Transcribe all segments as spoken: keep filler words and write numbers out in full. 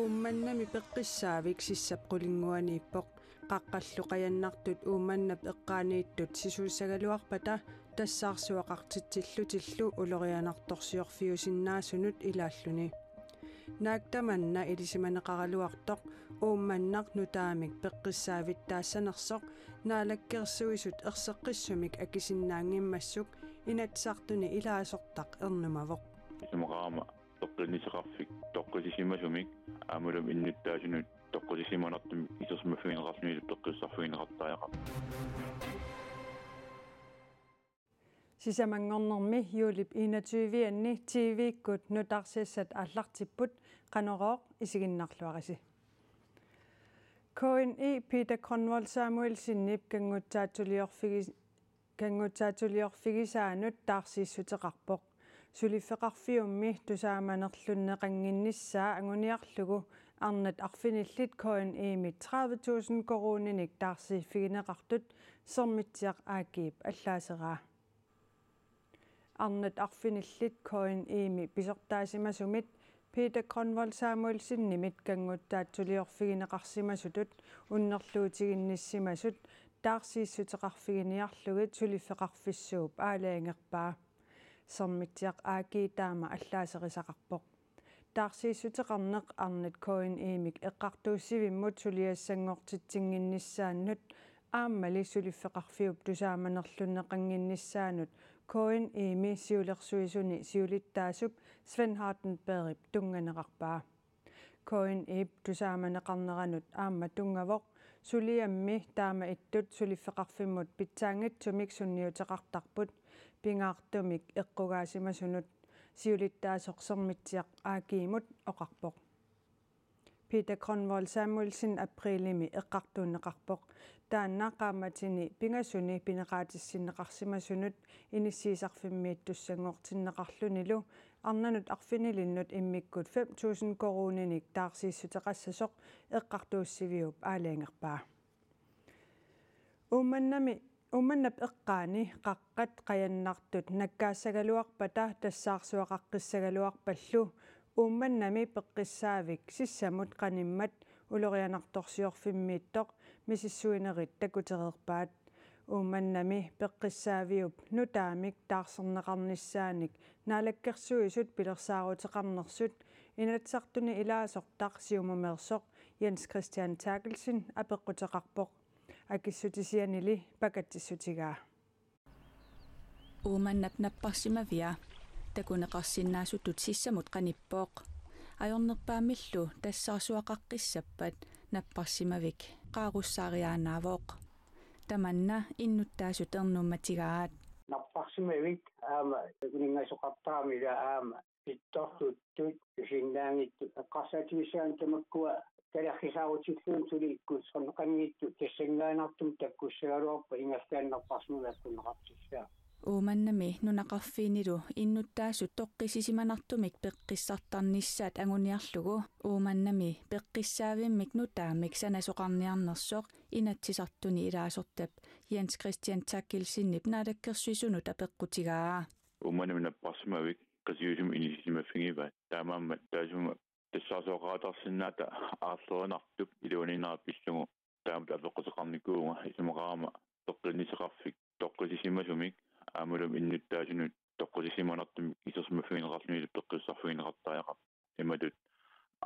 Uummannami peqqissaavik sissap qulinnguaniippoq. Qaqqallu qajannartut Uummannap eqqaaniittut sisuussagaluarpata tassaarsuaqartitsilutillu ulorianartorsiorfiusinnaasunut ilaalluni. Naak tamanna ilisimaneqaraluartoq Uummannaq nutaamik peqqissaavittaassanersoq Naalakkersuisut erseqqissumik akisinnaanngimmassuk Inatsisartuni ilaasortaq ernumavoq. Isumaqarama peqqinnissaqarfik toqqissisimasumik aammalumi innuttaasunut toqqissisimanartumik isersimaffigineqarlunilu peqqissarfigineqartariaqarpoq. Sisamanngornermi juulip enogtyve-anni T V-kkut nutaarsiassat aallartipput, Qanorooq isiginnarluarisi. K N I Peter Grønvold Samuelsenip kanngutsaatsuliorfigi-, kanngutsaatsuliorfigisaanut taarsiissuteqarpoq. Suliffeqarfiummi tusaamanerlunneqannginnissaa anguniarlugu arnat arfinillit K N I-mi tredive tusind koruuninik taarsiiffigineqartut Sermitsiaq A G-p allaaseraa. Arnat arfinillit K N I-mi pisortaasimasumit Peter Grønvold Samuelsenimit kanngutsaatsuliorfigineqarsimasutut unnerluutiginnissimasut taarsiissuteqarfiginiarlugit suliffeqarfissuup aalajangerpaa. Sermitsiaq A G taama allaaserisaqarpoq. Taarsiissuteqarneq arnat K N I-mik eqqartuussivimmut suliassanngortitsinnginnissaannut aammali suliffeqarfiup tusaamanerlunneqannginnissaanut K N I-mi siulersuisuni siulittaasup Svend Hardenbergip tunnganeqarpaa. K N I-p tusaamaneqarneranut aamma tunngavoq suliammi taamaattut suliffeqarfimmut pitsaanngitsumik sunniuteqartarput pingaartumik eqqugaasimasunut, siulittaasoq Sermitsiaq A G-mut oqarpoq. Peter Grønvold Samuelsen aprilimi eqqartuunneqarpoq. Taanna qaammatini pingasuni pineqaatissinneqarsimasunut inissiisarfimmiittussanngortinneqarlunilu arnanut arfinilinnut immikkut fem tusind koruuninik taarsiissuteqassasoq eqqartuussiviup aalajangerpaa. Uummannami, Uummannap eqqaani qaqqat qajannartut nakkaassagaluarpata tassaarsuaqaqqissagaluarpallu Uummannami peqqissaavik sissamut qanimmat ulorianartorsiorfimmiittoq misissuinerit takutereerpaat. Uummannami peqqissaaviup nutaamik taarserneqarnissaanik Naalakkersuisut pilersaaruteqarnersut Inatsisartuni ilaasortaq Siumumeersoq Jens Christian Therkelsen apeqquteqarpoq. Akissutisianili pakatsissutigaa. Uummannap napparsimavia takuneqarsinnaasutut sissamut qanippoq. Ajornerpaammillu tassaarsuaqaqqissappat napparsimavik qaarussaariaannaavoq. Tamanna innuttaasut ernummatigaat. Napparsimavik aamma takuningasoqartarami ila aamma pittorluttut, isinnaanngitsut, eqqarsaatigissaannik tamakkua kalerrisaarutillugit suli ikkussorneqanngitsut tassanngaannartumik takkussagaluarpat ingerlaannaq napparsimavik akkunneqartussaavoq. Uummannami nunaqarfiinilu innuttaasut toqqissisimanartumik peqqissartarnissaat anguniarlugu Uummannami peqqissaavimmik nutaamik sanasoqarniarnersoq Inatsisartuni ilaasortap Jens Christian Therkelsenip Naalakkersuisunut apeqqutigaa. Uummannami napparsimavik qitiusumik inissisimaffigivaa. Taamaammat taassuma tassaarsuaqaratarsinnaata aarlerinartup iluaniinnera pillugu taamatut apeqquteqarnikuuvunga, isumaqarama peqqinnissaqarfik toqqissisimasumik aammalumi innuttaasunut toqqissisimanartumik isersimaffigineqarlunilu peqqissarfigineqartariaqarpoq. Imatut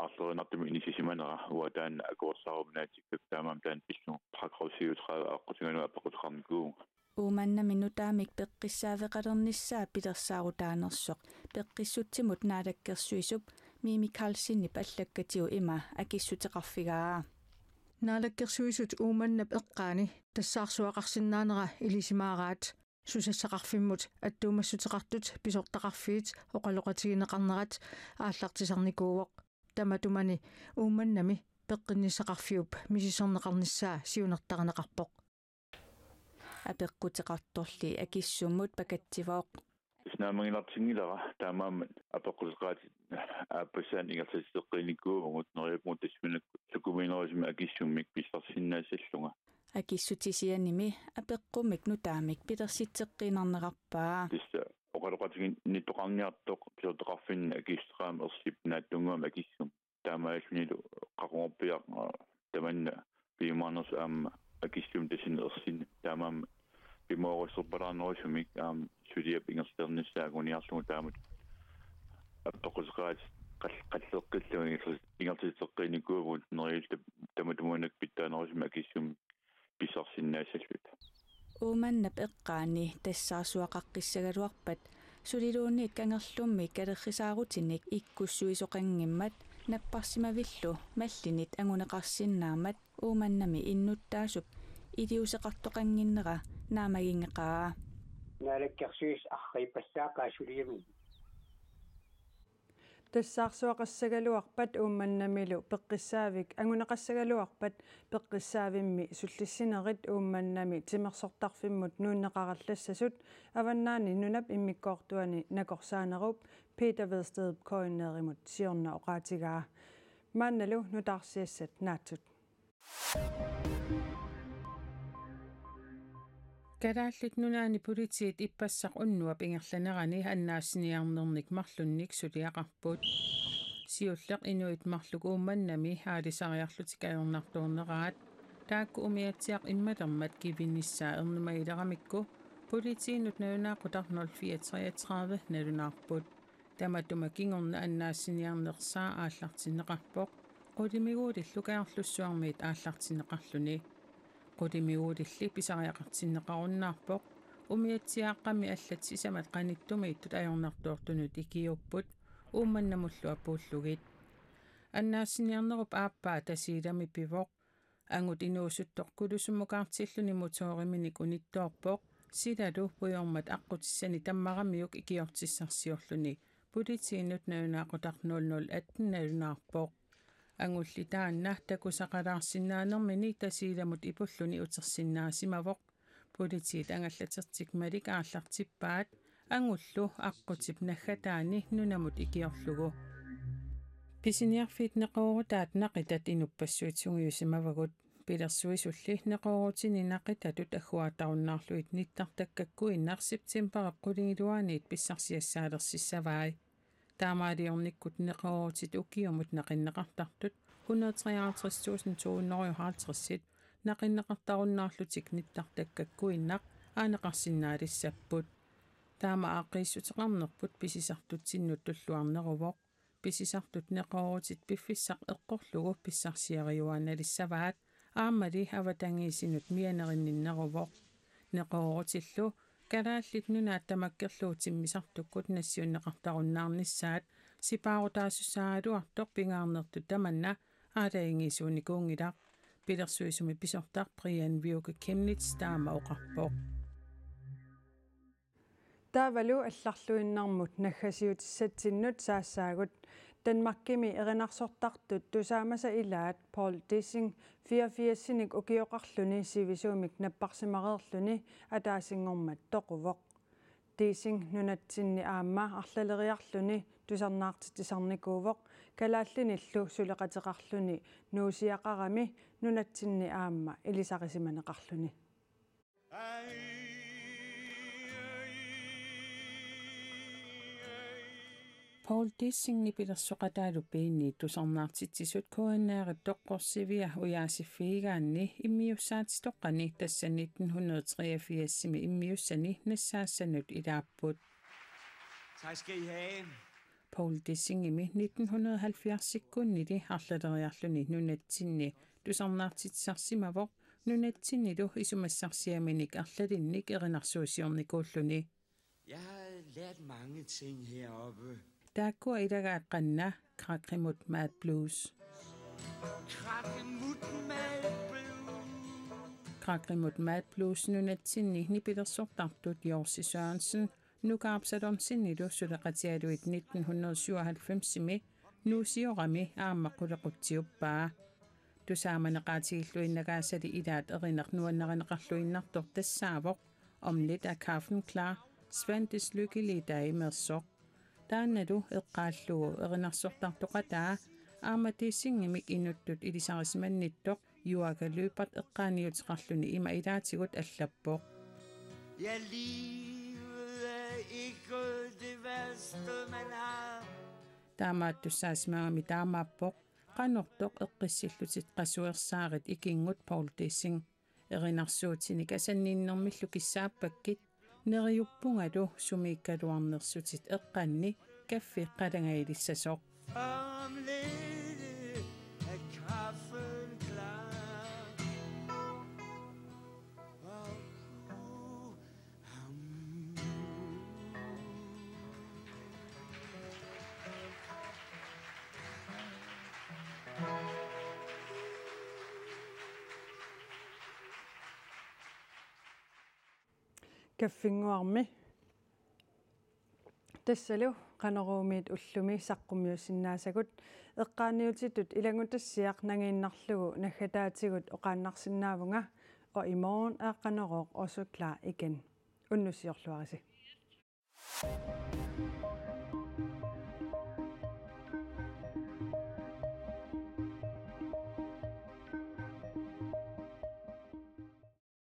aarlerinartumik inissisimanera uanga taanna akuersaaruma naatsikkakkit, taamaammat taanna pillugu paragraf syvogtredive aqqutigalugu apeqquteqarnikuuvunga. Uummannami nutaamik peqqissaaveqalernissaa pilersaarutaanersoq peqqissutsimut naalakkersuisup Mimi Karlsenip allakkatigut ima akissuteqarfigaa. Naalakkersuisut Uummannap eqqaani tassaarsuaqarsinnaanera ilisimaaraat. Susassaqarfimmut attuumassuteqartut pisortaqarfiit oqaloqatigineqarnerat aallartisarnikuuvoq. Tamatumani Uummannami peqqinnissaqarfiup misissorneqarnissaa siunertarineqarpoq. Apeqquteqartorli akissummut pakatsivoq. Tassa naammagilaartinngilara, taamaammat apeqquteqaatit aappassaanik ingerlatitseqqiinnikuuvugut, neriuppunga tassuunakkut sukumiinerusumik akissummik pissarsisinnaassallugu. Akissutisianimi apeqqummik nutaamik pilersitseqqiinnarnerarpaa. Tassa oqaloqatiginnittoqarniartoq pisortaqarfinni akissuteqarami ersip naatsunnguamik akissummik. taamaalillunilu qaqugorpiaq tamanna piumaarnersoq aamma akissumik tassa ersinneq, taamaammat pimoorussorpalaarnerusumik aamma suliap ingerlalernissaa anguniarlugu taamatut appeqquteqaat qall-, qalleqqillugu inger-, ingerlatitseqqinnikuuvugut neriulluta tamatumuunakkut pitsaanerusumik akissumik pissarsisinnaassalluta. Uummannap eqqaani tassaarsuaqaqqissagaluarpat suliluunniit kangerlummik kalerrisaarutinik ikkussuisoqanngimmat napparsimavillu mallinit anguneqarsinnaammat Uummannami innuttaasup iliuuseqartoqannginnera naammaginngeqaraa. Naalakkersuisut arriippallaaqaat suliami. Tassaarsuaqassagaluarpat Uummannamilu peqqissaavik anguneqassagaluarpat peqqissaavimmi sullissinerit Uummannami timersortarfimmut nuunneqarallassasut Avannaani nunap immikkoortuani nakorsaanerup Peter Vedstedip K N R-imut siorna oqaatigaa. Maannalu nutaarsiassat naatsut. Kalaallit Nunaanni politiit ippassaq unnuap ingerlanerani annaassiniarnernik marlunnik suliaqarput. Siulleq inuit marluk Uummannami aalisariarlutik ajornartoorneraat. Taakku umiatsiaq immalermat kivinnissaa ernumagileramikku politiinut nalunaaqutaq nul fire treogtredive nalunaarput. Tamatuma kingorna annaassiniarnersaa aallartinneqarpoq, qulimiguulillu Kangerlussuarmiit aallartinneqarluni. Qulimiguulilli pisariaqartinneqarunnaarpoq, umiatsiaaqqami allat sisamat qanittumiittut ajornartoortunut ikiuupput, Uummannamullu apuullugit. Annaassiniarnerup aappaa Tasiilami pivoq. Angut inuusuttoq kulusummukaartilluni motoriminik unittoorpoq, silalu pujormat aqqutissani tammaramiuk ikiortissarsiorluni politiinut nalunaaqutaq nul nul atten nalunaarpoq. Angulli taanna takusaqalaarsinnaanermini Tasiilamut ipulluni utersinnaasimavoq. Politiit angallatertik malik aallartippaat, angullu aqqutip naggataani nunamut ikiorlugu. Pisiniarfiit neqeroorutaat naqitat inuppassuit sungiusimavagut. Pilersuisulli neqeroorutini naqitatut agguaattarunnaarlugit nittartakkakkuinnaq septemberip qulingiluaaniit pissarsiassaalersissavai. Taamaaliornikkut neqeroorutit ukiumut naqinneqartartut hundrede treoghalvtreds tusind to hundrede og halvtreds naqinneqartarunnaarlutik nittartakkakkuinnaq aaneqarsinnaalissapput. Taama aaqqiissuteqarnerput pisisartutsinnut tulluarneruvoq. Pisisartut neqeroorutit piffissaq eqqorlugu pissarsiariuaannalissavaat, aammali avatangiisinut mianerinninneruvoq. Neqeroorutillu Kalaallit Nunaat tamakkerlugu timmisartukkut nassiunneqartarunnaarnissaat sipaarutaasussaagaluartoq pingaarnertut tamanna aalajangiisuunikuunngilaq. Pilersuisumi pisortaq Brian Viuke Chemnitz taama oqarpoq. Taavalu allarluinnarmut naggasiutissatsinnut saassaagut. Danmarkimi erinarsortartut tusaamasat ilaat Poul Dissing fireogfirsinik ukioqarluni sivisuumik napparsimareerluni ataasinngormat toquvoq. Dissing nunatsinni aamma arlaleriarluni tusarnaartitsisarnikuuvoq, kalaallinillu suleqateqarluni nuusiaqarami nunatsinni aamma ilisarisimaneqarluni. Poul Dissing nipilersoqataalu piinni tusarnaartitsisut K N R-ip toqqorsivia ujaasiffigigaanni immiussaatitoqqani tassa nitten hundrede treogfirsimi immiussani nassaassanut ilaapput. Tak skal I have. Poul Dissingimi nitten hundrede halvfjerdsikkunnili arlaleriarluni nunatsinni tusarnaartitsisarsimavoq, nunatsinnilu isumassarsiaminik arlalinnik erinarsuusiornikuulluni. Jeg har lært mange ting heroppe. Taakkua ilagaat qanna Krakrimut Mad Blues. Krakrimut Mad Blues. Krakrimut Mad Blues nunatsinni nipilersortartut Jorsi Sørensen, Nuka Absalonsenillu suleqatigalugit nitten hundrede syvoghalvfemsimi nuusiorami aamma qulequtsiuppaa. Tusaamaneqaatigilluinnagaasali ilaat erineq nuannarineqarluinnartoq tassaavoq Om lidt er kaffen klar, Svendes Lykkelige Dage-mersoq. Taannalu eqqaallugu erinarsortartoqataa aamma Dissingimik inuttut ilisarisimannittoq Juaaka Lyberth eqqaaniuteqarluni ima ilaatigut allappoq. Ja, livet er ikke det værste, man har. Taamaattussaasimagami taamaappoq. qanortoq eqqissillutit qasuersaarit ikinngut Poul Dissing. Erinarsuutinik asanninnermillu kissaappakkit, neriuppungalu sumiikkaluarnersutit eqqanni kaffi qalangailissasoq. Kaffinnguarmi. Tassalu Qanoruumiit ullumi saqqummiussinnaasagut, eqqaaniutitut ilanngutassiaq nangiinnarlugu naggataatigut oqaannarsinnaavunga, og i morgen er Qanorooq også klar igen. Unnussiorluarisi.